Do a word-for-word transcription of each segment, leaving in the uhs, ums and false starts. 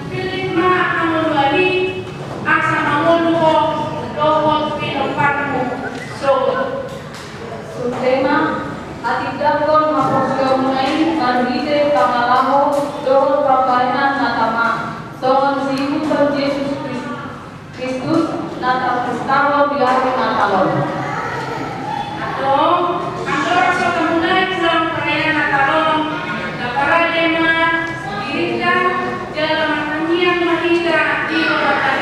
Pillit ma hangoluan i, asa mangolu ho dohot pinomparmu. Songon. Sude ma, hatindanghon haporseaonmuna i marhite pangalaho dohot pambahenan na tama, songon siihuthon Jesus Kristus. Kristus na tapustahon di ari Natal on. Antong, andorang so tamulai ulaon perayaan Natal on, na parade ma dirinta jala martangiang ma hita di Debata.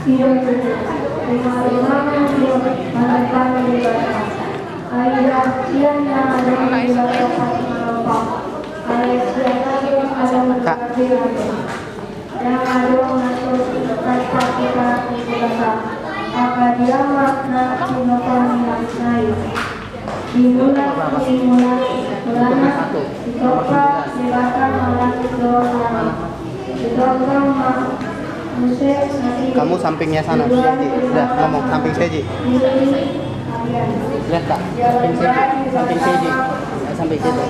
Ia tutu, ruma-rumangan do manambai Debata. Ai da sian na adong di lolopan manopa, alai sian na adong di lolopan. Ndang adong na so tingkat partingkat ni Debata. Angka dia ma na tinopa ni langit nai. Di mulak, di mulak, mulana ditompa Debata ma langit dohot langit. Ditompa ma muse na tinggi. Kamu sampingnya sana, sini. Udah, ngomong, samping sini. Lihat, Kak. Samping sini. Samping sini. Ya, samping sini.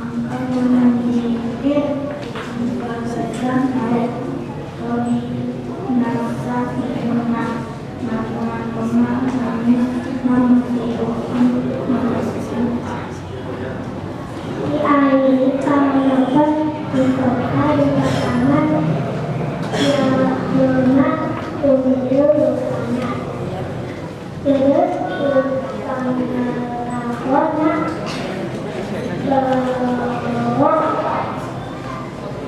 Angka na maningkir, angka gadan aek, ro di nasa sidungna, na tonga-tonga langit, na masiboan, na masiboan. Di ai pamangan, di kota di pasangan, ya, dona, tumilulu panas. Terus tu pangalahona dohot,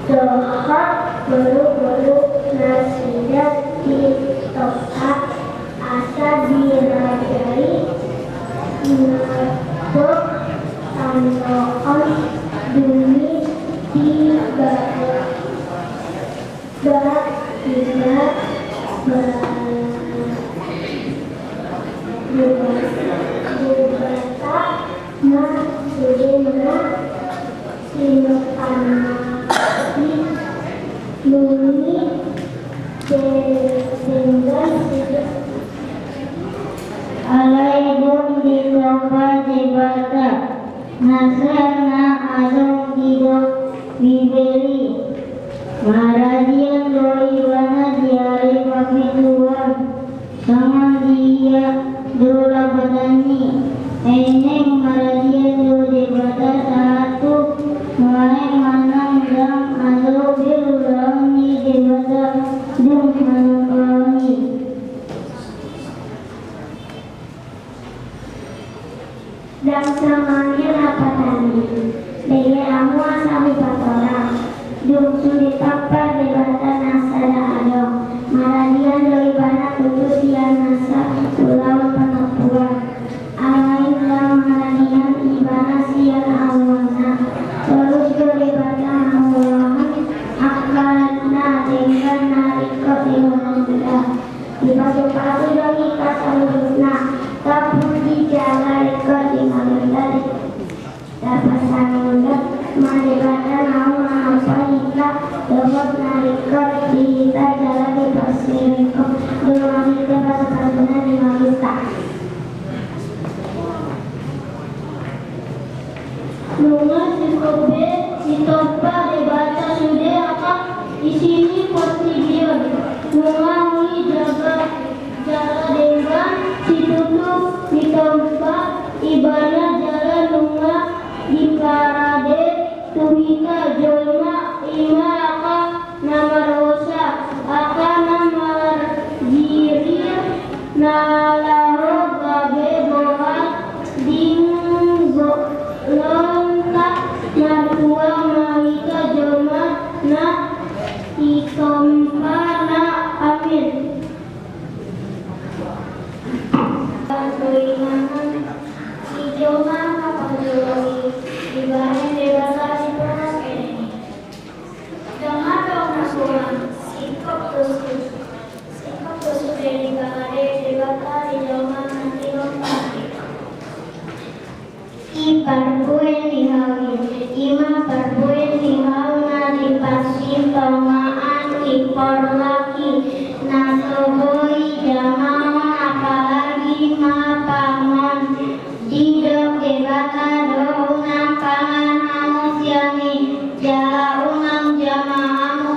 dohot boru-boru nasida ditompa asa dirajai, na dok tano on dung i dibahen. Ba, ba, ba, Debata ma sude na tinopa ni nunga denggan sidung. Alai dung ditompa Debata. Nasa na adong didok Bibel i, maradian do ibana di ari papituan, songon dia do lapatan ni. Ai naeng maradian do Debata sahat tu nuaeng manang ndang adong be ulaon ni Debata dung manang ulaon i. Ndang samange lapatan i, bege hamu asa hupatorang. Dung so ditompa Debata na sada adong, maradian do ibana tutu sian nasa ulaon panompuan. Alai ndang maradian ibana sian aluaonna. Torus do Debata mangulahon angka na denggan na ringkot di ngolunta. Dipasu-pasu do hita saluhutna, tapuji jala ringkot di ngolunta. Tapasangiulahon ma Debata naung manompa hita dohot na ringkot di hita jala dipasu-pasu ringkot do hita pasu-pasuna di ngolunta. Nunga singkop be ditompa Debata sude angka isi ni portibi on. Nunga uli jala, jala denggan situtu ditompa ibana jala nunga diparade tu hita jolma, i ma angka na marhosa, angka na marjirir, na laho gabe boha di ngolunta. Martua ma hita jolma na ditompa na. Amin. Di jolma na parjolo i, dibahen Debata di tano Eden i. Ndang adong na golang, singkop do sude, singkop do sude diparade Debata di jolma na tinopa i. I parbue ni hau i, i ma parbue ni hau na di parsitongaan ni porlak i, na so boi jamangkon apalagi na pangan. Didok Debata do, unang pangan hamu sian i, jala unang jama hamu,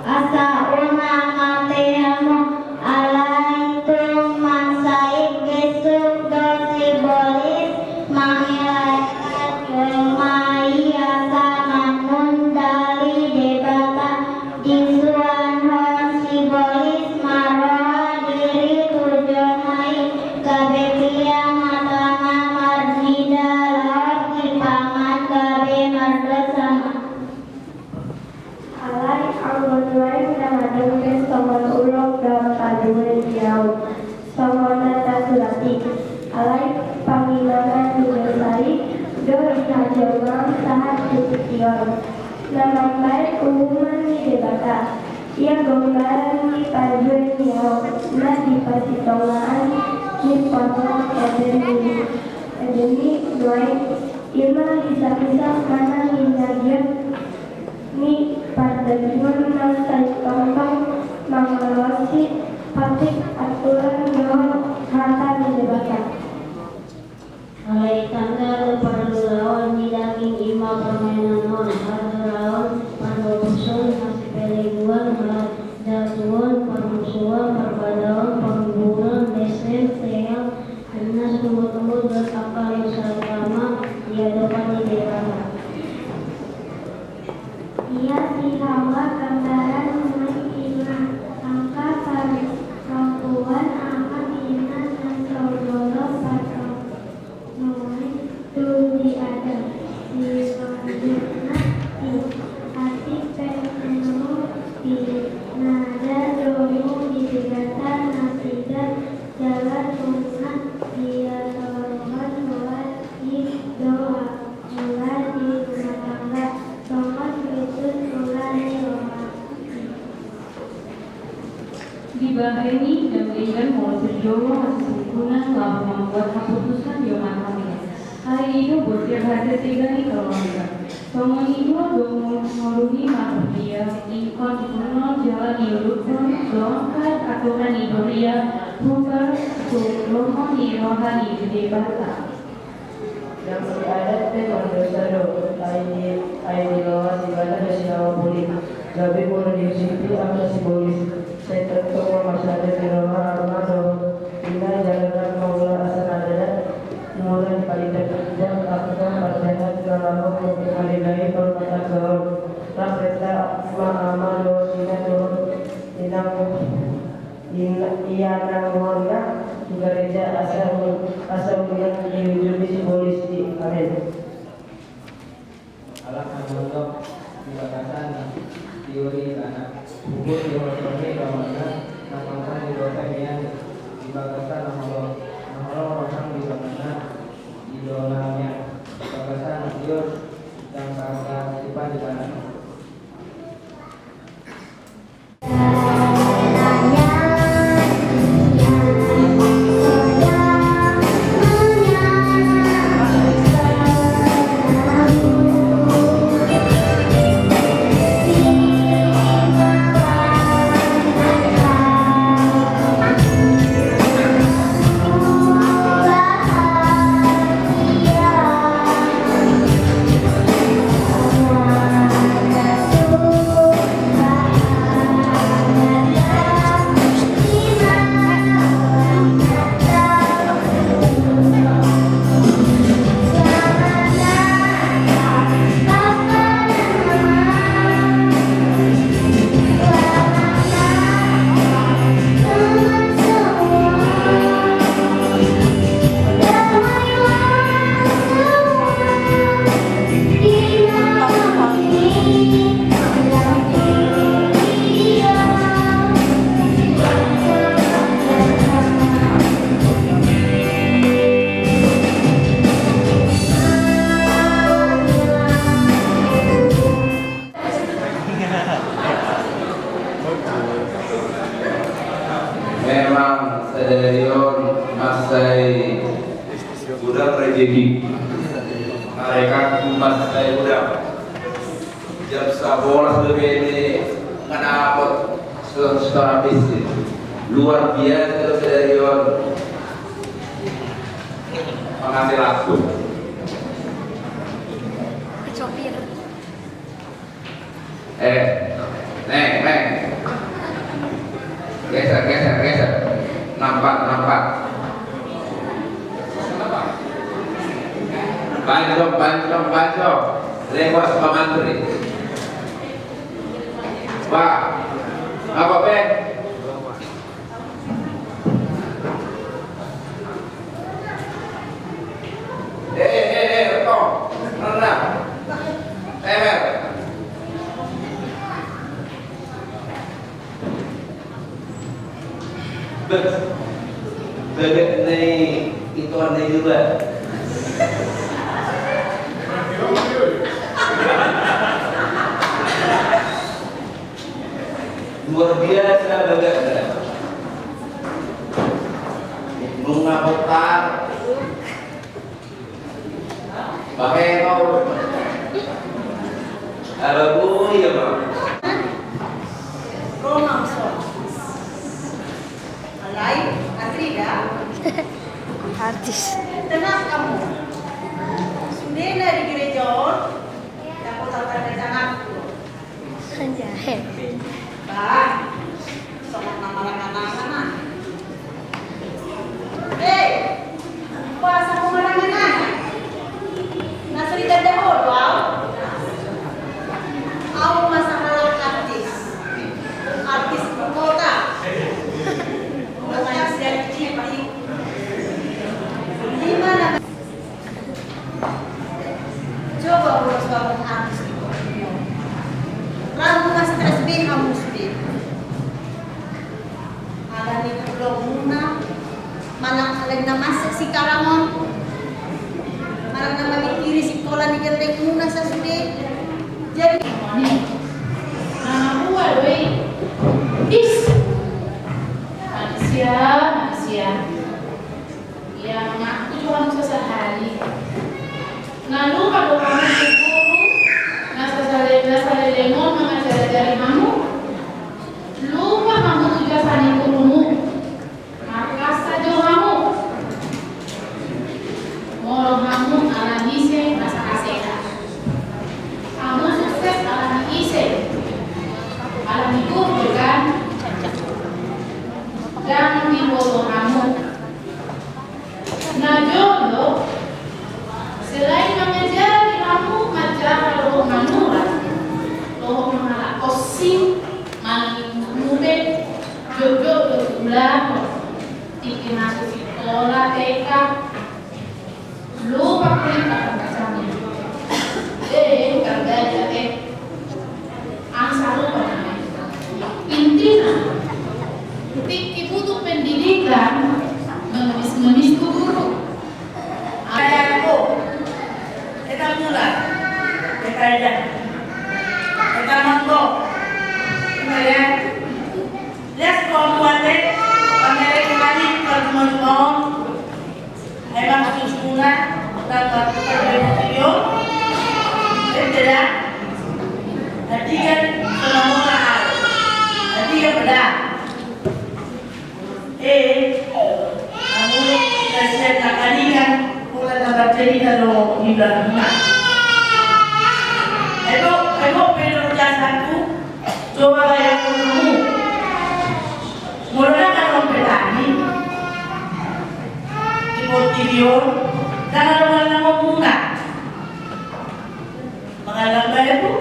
asa unang mate hamu. Alai tung mansai besuk do Di ahu, songon na tarsurat i, alai pangidoan tu dosa i do di hajolmaon sahat tu tingki on, na mambahen uhuman ni Debata. Ia gombaran ni parbue ni ahu, na di parsitongaan ni porlak Eden i, Eden i nuaeng, i ma hisap-hisap manang na gok ni pardagingon na sai tongtong mangalosi patik aturan dohot hata ni Debata. Alai tanda do parulaon ni daging i ma pambahenan on, hajoraan, pardomuson, hasipeleguon, hajatuon, parmusuon, parbadaon, parburuon, lesen, teal, ringas, tumbur-tumbur, dohot angka dosa agama di adopan ni Debata. Ia si Hawa gambaran nuaeng i ma, angka parompuan, anak, ina na so jolo partonduon tu di Adam. Silonjutna i, hasipeleguon, pinada domu di Debata nasida, jala nunga diatoruhon roha i do angka ula di rumah tangga, songon tutu ula ni roha i. Dibahen i, dang denggan molo so jolo hasungkunan laho mambuat haputusan di rumah tangga. Alai i do bosir haja sega ni keluarga. Songon i do domu ngolu ni marhuria, ingkon diundul jala diuduthon, dohot aturan ni huria, hombar tu lomo ni roha ni Debata. Yang si Adam pe mardosa do, ai di, ai diloas Debata do si Hawa bulik. Gabe molo diusik tu angka sibolis, sai tongtong ma marsada di roha ama dohot ina, jala rap ma ula asa na dada, mura dipaindah-indah angka parjahat na laho mambuat maligai parumah tangga on. Rap renta ma ama dohot ina dohot inang, ina, ianakhonna tu gareja asa, asa unang diujuli sibolis i. Amin. Ala na mondok di bagasan tiur ni ibana, huhut diholongi do amangna, na tongka di dope mian di bagasan na holong, na holong rohang di ibana, di dona mian di bagasan na tiur, dang sahat sipan di ibana. Memang sadari on mansai godang rejeki. Mereka mansai godang. Jam sabolas dope ne nga dapot setor habis. Luar biasa do sadari on penghasilanku. Eh, neng, neng. Geser, geser, geser. Nampak, nampak. Panco, panco, panco. Lewas pamantri. Wah, apa, Ben? Eh, eh, eh, Retong. Nona. Temer. Bagak na i, ito na i juga. Luar biasa bagak na. Nunga botar. Pakai mau. Ala bui ya, Bang. Roma so. Alai, Atrida. Artis. Tenang kamu. Sude na di gereja on, dapat tanda tangan. Kan jahe. Bah, songon na marangan-angan. Hei, boasa ho marangan-angan? Na so ditanda ho do au? Au ma sahalak artis. Artis perkota. Bukan siap cipai. Di mana? Coba ulos bangun artis di Borneo. Lalu na stres be hamu sude. Ala ni hulahula muna, manang ala na masuk si karangon. Manang na mamikiri sikola ni gelleng muna sasude. Jadi, na ua do i. Is. Manusia, manusia. Ia mengaku Tuhan sesehari. Na lupa do hamu tu guru, na sasale-, na saleleng on mangajari-ajari hamu. Lupa hamu tu jasa ni gurumu. Markas sajo hamu. Molo hamu ala ni ise, rasa kasih. Hamu sukses ala ni ise. Ala ni guru kan. Jangan diboto hamu. Na jolo, selain mangajari hamu manjaha dohot manurat, dohot mangalap ossing, mangimu be, jotjot do tu ulaon, tingki masuk sikola, T K, lupa kulit akan kacangnya. Eh, bukan belajar, eh. Angsa lupa namanya. Intina, tingki butuh pendidikan, mengemis-ngemis tu guru. Ayahku, eta mula, eta eda, eta manggo, eta ya. Lias ko buate, pamere kembali ke rumah-rumah. Emang susuna, tanggal tiga puluh, ente da. Hatikan, songon na au. Hatikan peda. Eh, kamu kasihan na kalikan, bukan na terjadi kalau di belakang. Ego, ego, pedro jasanku. Coba bayangkan kamu. Molo ndang adong petani di portibi on, ndang adong manang muna. Mangallang bae tu?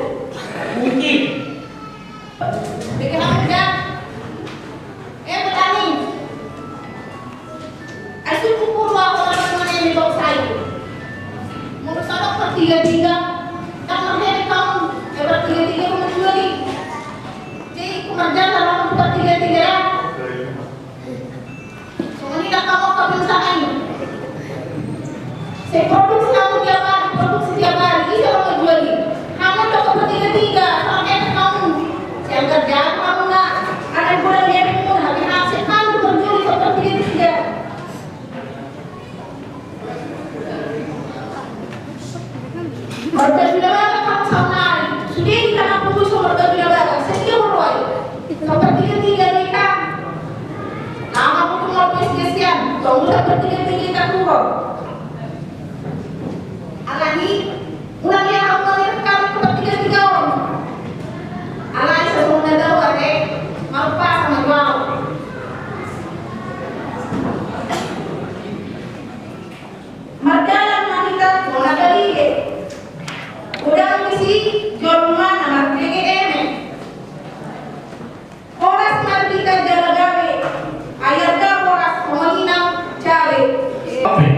Mungkin. Bege hamu da. Eh, petani. Ai sungkun purba ho na manang muna ni bonsai. Molo so adong partiga-tiga, ndang marhite hamu, eh, partiga-tiga hamu jual i. Jadi, humarjalan hamu partiga-tiga ya. Songon i ndang hamu angka pengusaha i. Sai produksi hamu tiap hari, produksi tiap hari, ise hamu jual i. Hamu do partiga-tiga, songon i hamu. Sai angka jago hamu na, ada gula dia pun, tapi hasil hamu berjual i songon partiga-tiga. Marga Julabaga hamu saonari, sude di tangan putus marga Julabaga, setia berwai. Sepertiga-tiga nikah. Nama buku mau pes gesian, tunggu sepertiga-tiga nikah turun. Alani, ulang ya, aku mau nikah sepertiga-tiga on. Alani sesungguhnya tahu, ate, mau pas sama jual. Mardalan ma hita tu bona Galige. Godang disi jolma na marbege eme. Horas ma hita jala gabe. Ai arga horas songon i nang cabe. Oke.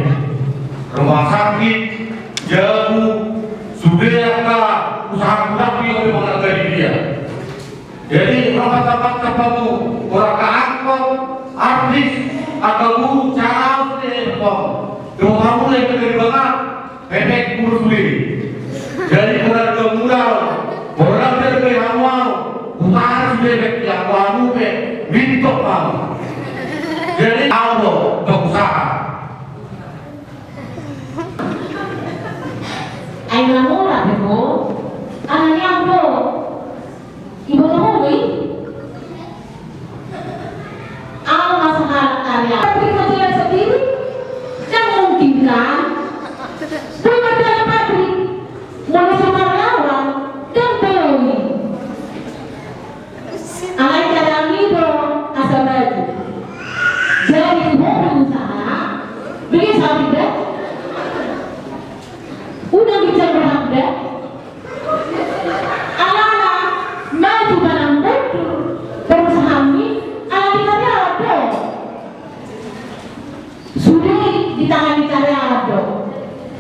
Angka guru, cara au sude, Bang. Dua kamu lagi dari Bangka, pepek guru sude. Jadi keluarga muda, orang dari Hamuau, utara sude, pepek yang baru, pe, mintok kamu. Jadi au do, berusaha. Ai na mora pe ho, alani au do. Iboto ho do i. Au ma sahalak karyawan. Pabrik ma jalan sendiri, kan mungkin kan? Boi ma jalan pabrik, molo so karyawan, kan boi. Alai kadang i do asa maju. Jadi ho berusaha, bege sapi da. Udah bicara berhak da. Alana maju manang mundur perusahaan i, alani karyawan do. Sude di tangan ni karyawan do.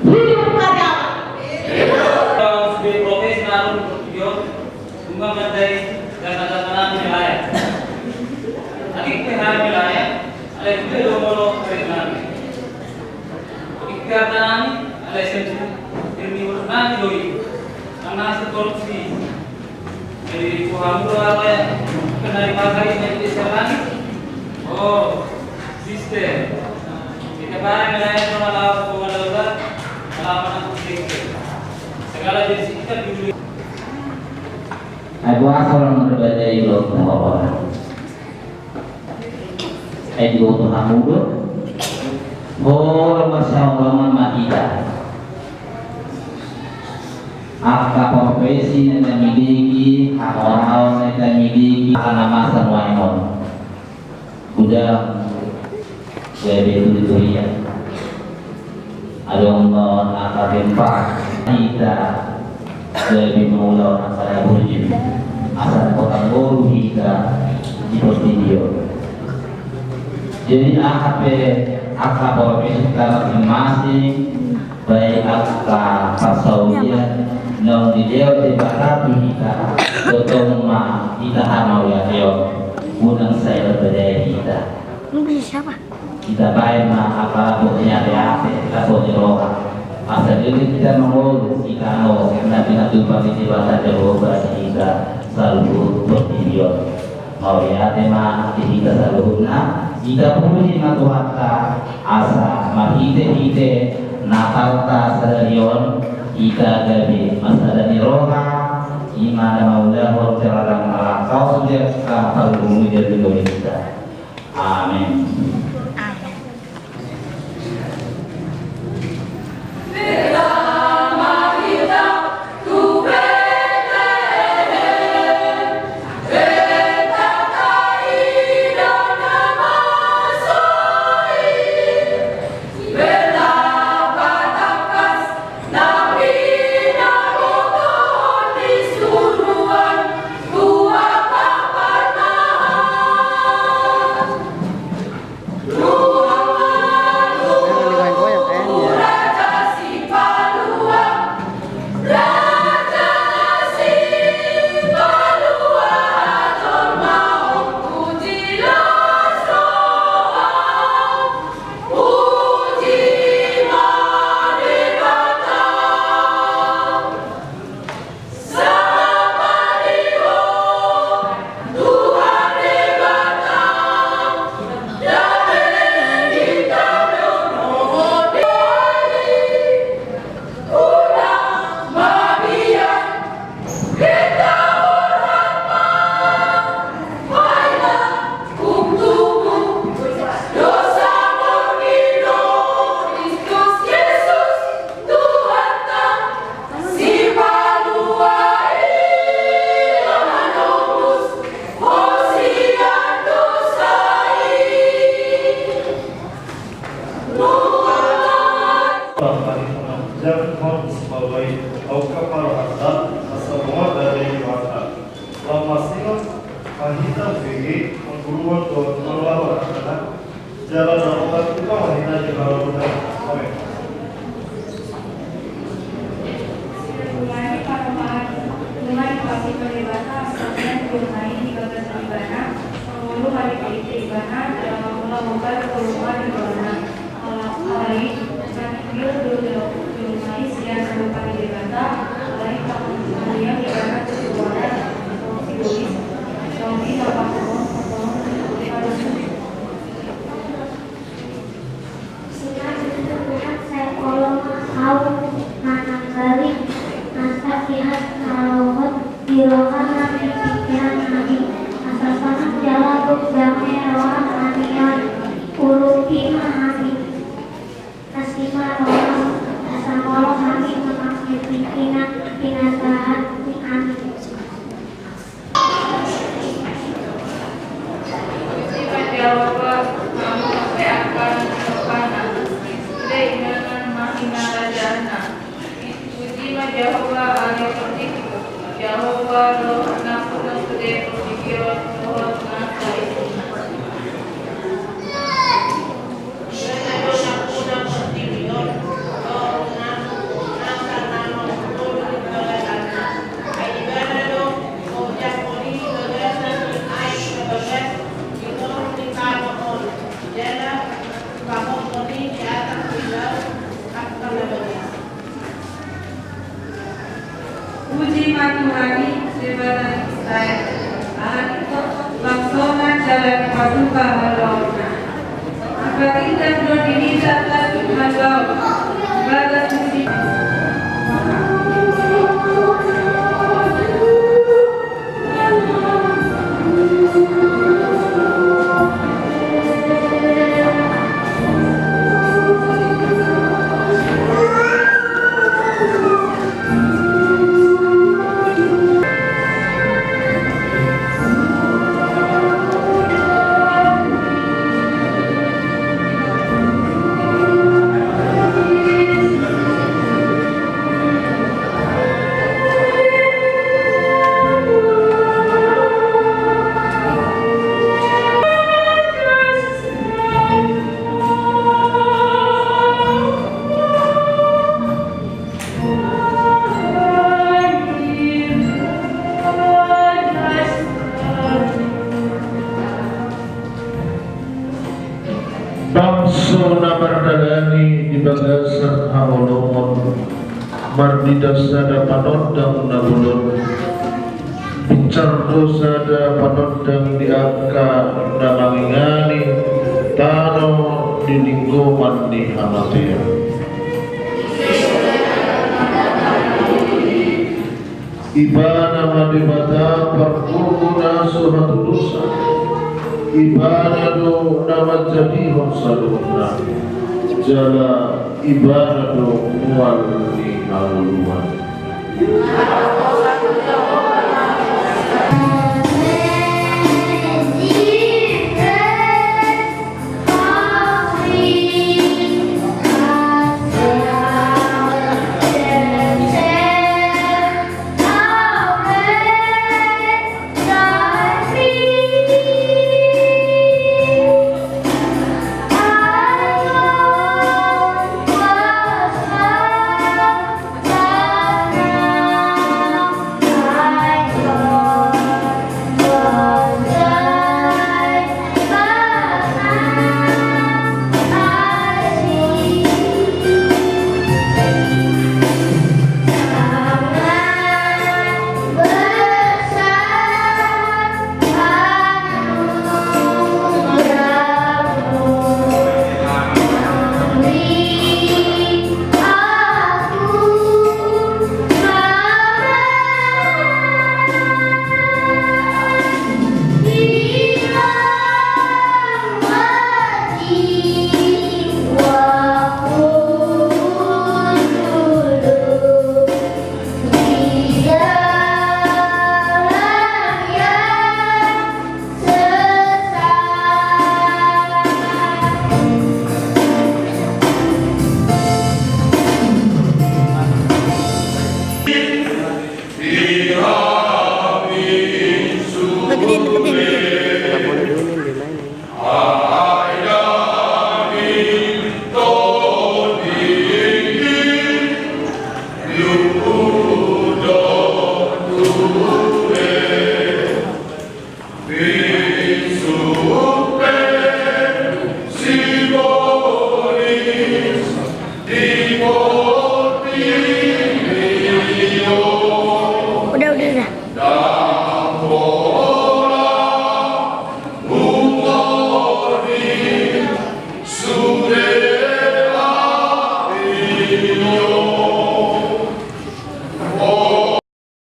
Hidup karyawan. Sude profesi na ro di portibi on, nunga mandai jasa-jasa nami nelayan. Atik pe hami nelayan, alai sude do molo profesi nami. Ikhtiar nami, alai sensi, demi urus nami do i. Nang nasi korupsi. Jadi, Tuhan do apa ya? Kena dipakai, jadi, di sana. Oh, sistem. Kita bareng, lain, sama lawan, sama lawan, sama lawan, sistem. Segala jenis kita dulu. Ai boasa orang berbeda itu, Bapak? Ai diboto hamu do. Ho, masihaholongan ma hita. Angka profesi na tamiliki, hamoraon na tamiliki, angka na masa nuaeng on. Uda, gabe tutu ia. Adong ma on angka tempat hita, gabe mangulahon angka na burju, asa potan boru hita di portibi on. Jadi, aha pe angka profesi ta masing-masing, baik angka parsaulian, naung dilehon Debata tu hita, tongtong ma hita hamauliateon, unang sai marbadai hita. Lu bisa siapa? Hita baen ma angka lapor ni ateate, lapor ni roha. Asa diri hita mangolu, hita no, na pinatupa ni Debata Jahowa di hita saluhut portibi on. Mauliate ma di hita saluhutna, hita puji ma Tuhanta, asa marhite-hite Natalta sadari on, hita gabe marsada ni roha, i ma na mangulahon jala na mangalangka sude angka pargumulan di hita. Amen. Jam hon sipabai au kapal hata asa bonga dari mata. Lama singon mahita bege mangguruhon dohot mangulahon hata. Jala dapotan upa mahita di halaman. Amen. Nunga dipasing Debata, sabian di rumah ini bagas di bana, mangolu hari keite ibana, dalam mangula Obat koloma di bawahna. Alai, na tinggal do jolma i sian adopan ni Debata, alai pangalian ibana tu joloan, sibolis, tonti na pahohom, pahohom, pahohom. Sinamot ni Tuhan, sai olo ma ahu manambali nasa sihat na rohot di roha nang di pingkiran nami. Asa sonang jala gok dame roha nami on. Urupi ma hami. Asi ma roham, asa molo hami manang di pingkiran pinasahat ni hami. Puji ma Jahowa, hamu angka na nidokna, sude inganan ma hinarajaanna. Puji ma Jahowa ale tondingku, Jahowa do hamuna sude portibi on dohot nasa isina. Ibana do nampuna portibi on dohot nasa na mangolu di bagasanna. Ai Ibana do manjangkon i di bagasan ni aek na bagas di toru ni tano on, jala pahothon i di atas ni laut angka na bagas. Puji ma Tuhan i, Debata ni Israel, ala ni i do langsona jala dipatupa halautna. Dipatindan do di hita tanduk halaut, bagas puji. Bangso na mardalan i di bagasan haholomon, marnida sada panondang na bolon, pintor do sada panondang di angka na mangingani tano di linggoman ni hamatean. Ibana ma Debata pargogo na so hatudosan. Ibana do na manjadihon saluhutna. Jala Ibana do mual ni hangoluan.